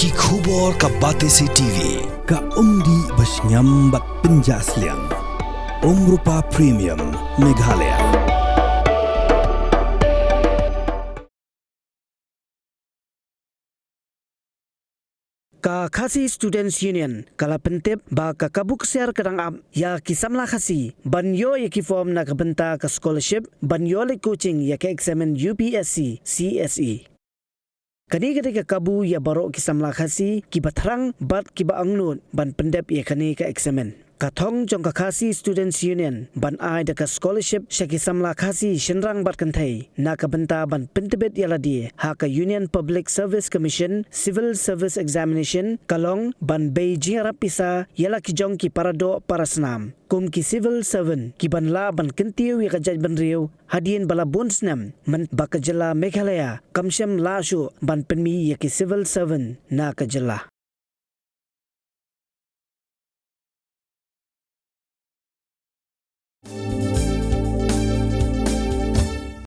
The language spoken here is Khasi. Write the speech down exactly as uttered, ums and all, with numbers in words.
Ki khubor ka Batesi T V, ka umdih ba shngiam bad pynjah sliang. Umrupa Premium, Meghalaya. Ka Khasi Students Union ka la pyntip ba ka kabu ksiar ka dang ap ïa ki samla Khasi ban ïoh ïa ki form na ka bynta ka scholarship ban ïoh leit coaching ïa ka eksamin U P S C C S E. Kane ka dei ka kabu ïa baroh ki samla Khasi kiba thrang bad kiba angnud ban pyndep ïa kane ka eksamin. Ka thong jong ka Khasi Students Union ban ai da ka scholarship sha ki samla Khasi shynrang bad kynthei na ka bynta ban pyntbit ïa lade ha ka Union Public Service Commission Civil Service Examination ka long ban bei jingïarap pisa ïa la ki jong ki paradoh parasnam kum ki civil servant kiban lah ban kyntiew ïa ka jaitbynriew hadien ba la bun snem mynba ka jylla Meghalaya kam shym lah shuh ban pynmih ïa ki civil servant na ka jylla.